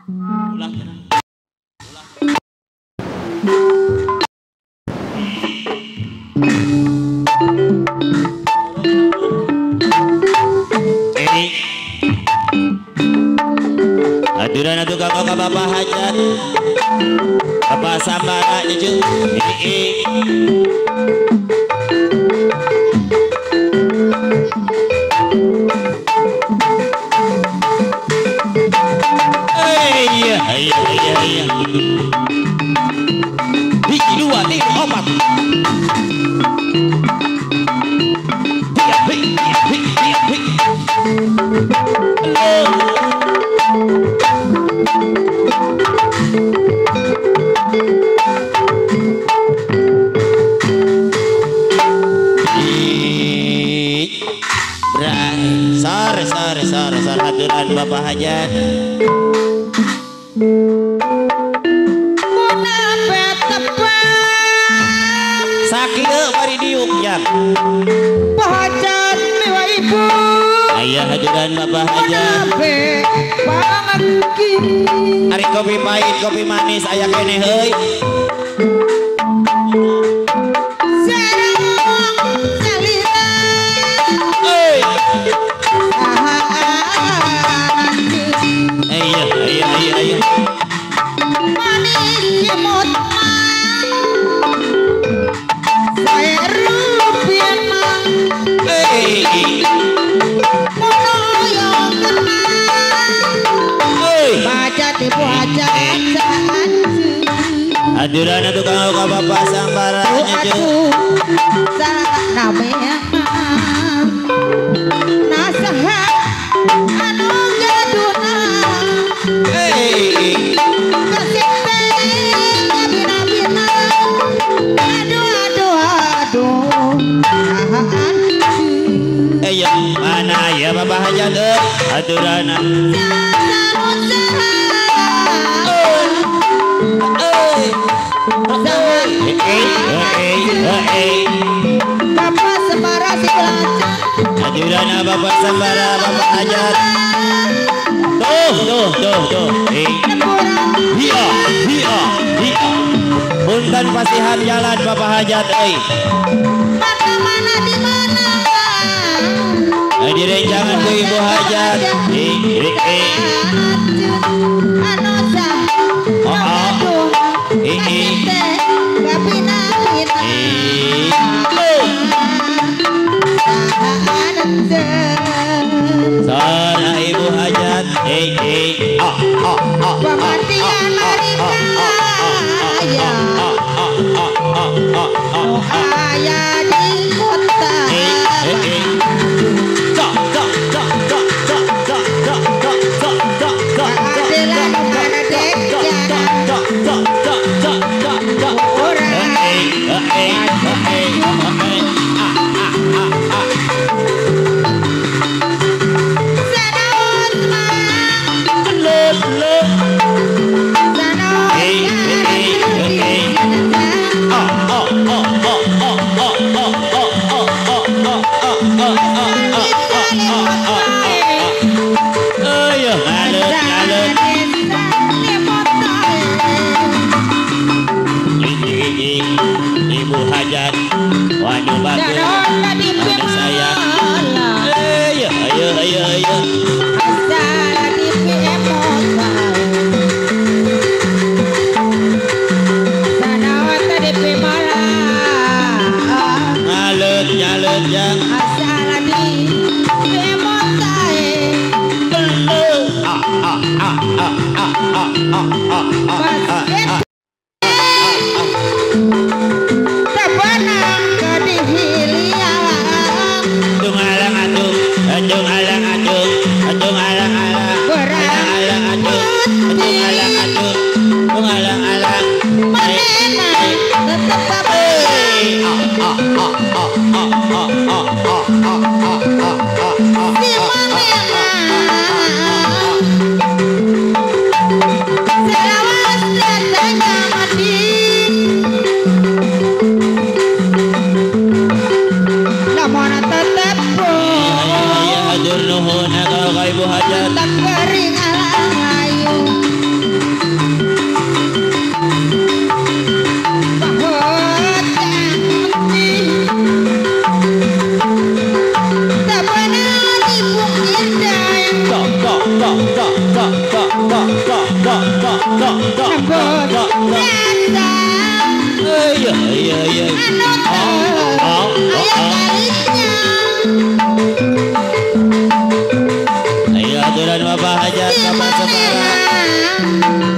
Ulah. Aturan atuh kanggo ka Bapak Hajat. Bapak Sambara cucu. Iya iya iya iya. Hiji dua tiga empat. Tiga hi hi hi hi. Sar sar sar sar aturan Bapak Hajat. Sakieu bari diuk jang. Hajat miwa ibu. Aya hadiran Bapak Hajat. Ari kopi pahit kopi manis aya keneh heuy. Iya iya iya iya. Aduran atuh kanggo ka Bapak Sambara nya mana ya Bapak Hajat euy aturana. Bapak Sembara si belajar. Aturana Bapak Sembara Bapak Hajat. Tuh tuh tuh tuh. Iya iya iya. Punten pasihan jalan Bapak Hajat euy. Mana di mana? Direncangan ku Ibu Hajat. Sana Ibu Hajat. Pematian ayah di kota. Ibu Hajat, waduh bagus, ada saya. Ayo, ayo, ayo, ayo. Ngalet, nyalet, yang. ta ta ta ta ta ta ta ta ta ta ta ta. Iya iya iya. Ayo aturan Bapak Hajat Bapak Semara.